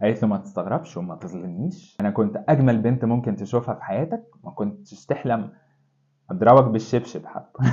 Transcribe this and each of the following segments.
قالت له ما تستغربش وما تظلمنيش، انا كنت اجمل بنت ممكن تشوفها في حياتك، ما كنتش تحلم اضربك بالشبشب حتى.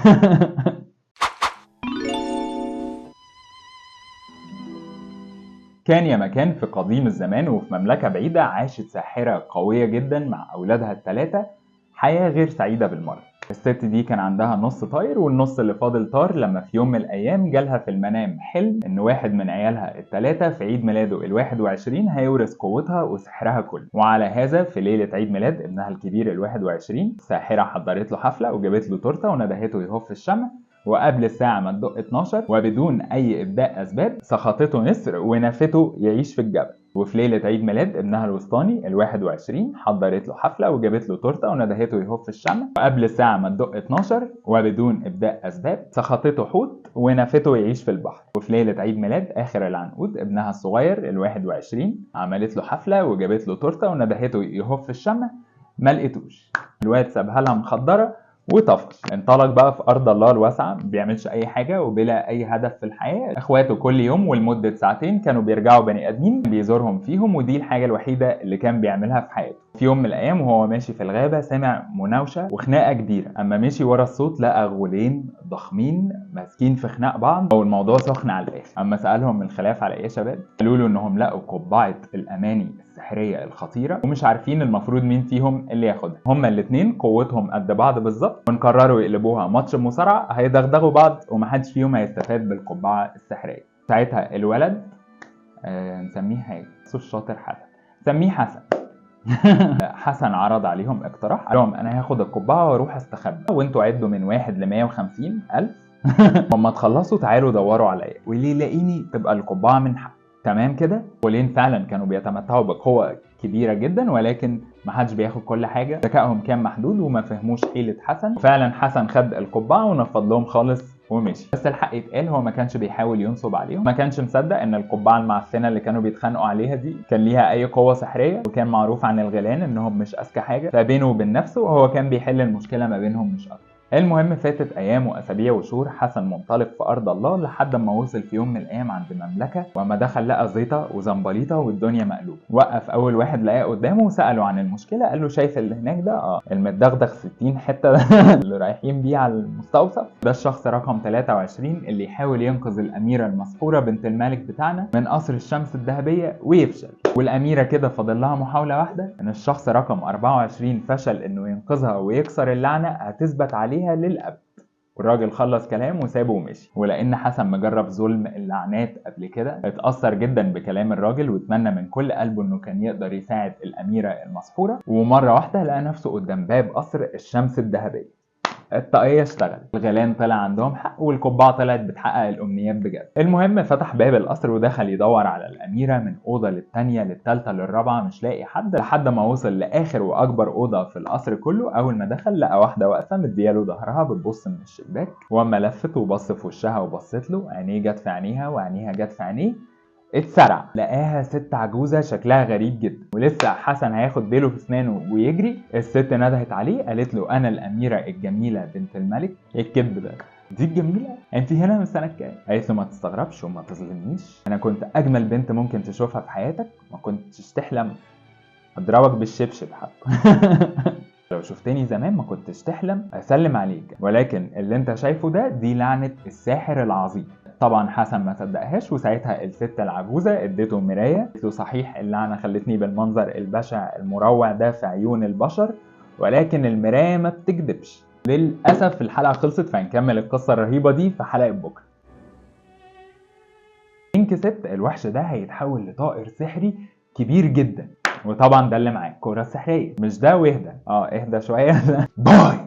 كان يا مكان في قديم الزمان وفي مملكة بعيدة عاشت ساحرة قوية جدا مع أولادها الثلاثة حياة غير سعيدة بالمرة. الست دي كان عندها نص طاير والنص اللي فاضل طار لما في يوم من الأيام جالها في المنام حلم إن واحد من عيالها الثلاثة في عيد ميلاده 21 هيورث قوتها وسحرها كله. وعلى هذا في ليلة عيد ميلاد ابنها الكبير 21 الساحرة حضرت له حفلة وجابت له تورتة وندهته يهف الشمع، وقبل الساعة ما تدق 12 وبدون أي إبداء أسباب سخطته نسر ونفته يعيش في الجبل. وفي ليلة عيد ميلاد ابنها الوسطاني 21 حضرت له حفلة وجابت له تورتة وندهته يهف الشمع، وقبل الساعة ما تدق 12 وبدون إبداء أسباب سخطته حوت ونفته يعيش في البحر. وفي ليلة عيد ميلاد آخر العنقود ابنها الصغير 21 عملت له حفلة وجابت له تورتة وندهته يهف الشمع، ما لقيتوش. الواد سابها لها مخدرة وطفش، انطلق بقى في ارض الله الواسعة، ما بيعملش اي حاجة وبلا اي هدف في الحياة. اخواته كل يوم ولمده ساعتين كانوا بيرجعوا بني ادمين بيزورهم فيهم، ودي الحاجة الوحيدة اللي كان بيعملها في حياته. في يوم من الايام وهو ماشي في الغابة سمع مناوشه وخناقه كبيرة، اما مشي ورا الصوت لقى غولين ضخمين ماسكين في خناق بعض والموضوع سخن على الاخر. اما سالهم الخلاف على ايه يا شباب، قالوا له انهم لقوا قبعه الاماني السحريه الخطيرة ومش عارفين المفروض مين فيهم اللي ياخدها. هما الاثنين قوتهم قد بعض بالظبط، ونقرروا يقلبوها ماتش مصارعه هيدغدغوا بعض ومحدش فيهم هيستفاد بالقبعه السحريه. ساعتها الولد نسميه حاجة الشاطر حسن، نسميه حسن. حسن عرض عليهم اقتراح، قال لهم انا هاخد القبعة واروح استخبى وانتوا عدوا من 1 ل 150 الف، وما تخلصوا تعالوا دوروا عليا واللي يلاقيني تبقى القبعة من حقه. تمام كده؟ ولين فعلا كانوا بيتمتعوا بقوة كبيرة جدا، ولكن ما حدش بياخد كل حاجة، ذكائهم كان محدود وما فهموش حيله حسن. وفعلا حسن خد القبعة ونفض لهم خالص ومشي. بس الحق يتقال هو ما كانش بيحاول ينصب عليهم، ما كانش مصدق ان القبعة المعفنه اللي كانوا بيتخانقوا عليها دي كان ليها اي قوة سحريه، وكان معروف عن الغيلان انهم مش اذكى حاجة، فبينه وبين نفسه هو كان بيحل المشكلة ما بينهم مش اكتر. المهم فاتت ايام واسابيع وشهور، حسن منطلق في ارض الله لحد ما وصل في يوم من الايام عند مملكة، واما دخل لقى زيطه وزنبليطه والدنيا مقلوبة. وقف اول واحد لقاه قدامه وساله عن المشكلة، قال له شايف اللي هناك ده؟ المتدغدغ 60 حتة اللي رايحين بيه على المستوصف ده الشخص رقم 23 اللي يحاول ينقذ الاميرة المسحوره بنت الملك بتاعنا من قصر الشمس الذهبية ويفشل. والاميره كده فاضل لها محاولة واحدة، ان الشخص رقم 24 فشل انه ينقذها ويكسر اللعنة هتثبت عليه للأبد. والراجل خلص كلام وسابه ومشي. ولأن حسن مجرب ظلم اللعنات قبل كده اتأثر جدا بكلام الراجل واتمنى من كل قلبه انه كان يقدر يساعد الأميرة المسحورة. ومرة واحدة لقى نفسه قدام باب قصر الشمس الذهبية. الطاقية اشتغلت، الغيلان طلع عندهم حق والقبعة طلعت بتحقق الأمنيات بجد. المهم فتح باب القصر ودخل يدور على الأميرة من أوضة للتانية للتالتة للرابعة، مش لاقي حد، لحد ما وصل لآخر وأكبر أوضة في القصر كله. أول ما دخل لقى واحدة واقفة مدياله ظهرها بتبص من الشباك، وأما لفت وبص في وشها وبصت له، عينيه جت في عينيها وعينيها جت في عينيه، اتسرع. لقاها ست عجوزة شكلها غريب جدا، ولسه حسن هياخد ديله في اسنانه ويجري، الست ندهت عليه قالت له انا الاميرة الجميلة بنت الملك. ايه الكذب ده؟ دي الجميلة؟ انت هنا من سنة كام؟ قالت له ما تستغربش وما تظلمنيش، انا كنت اجمل بنت ممكن تشوفها في حياتك، ما كنتش تحلم اضربك بالشبشب حتى. لو شفتني زمان ما كنتش تحلم اسلم عليك، ولكن اللي انت شايفه ده دي لعنة الساحر العظيم. طبعا حسن ما صدقهاش، وساعتها الست العجوزة اديته مراية، قالت له صحيح اللعنة خلتني بالمنظر البشع المروع ده في عيون البشر، ولكن المراية ما بتكذبش. للاسف الحلقة خلصت، فهنكمل القصة الرهيبة دي في حلقة بكره. إن كسبت الوحش ده هيتحول لطائر سحري كبير جدا، وطبعا ده اللي معاه الكرة السحرية، مش ده واهدى، اهدى شوية. باي.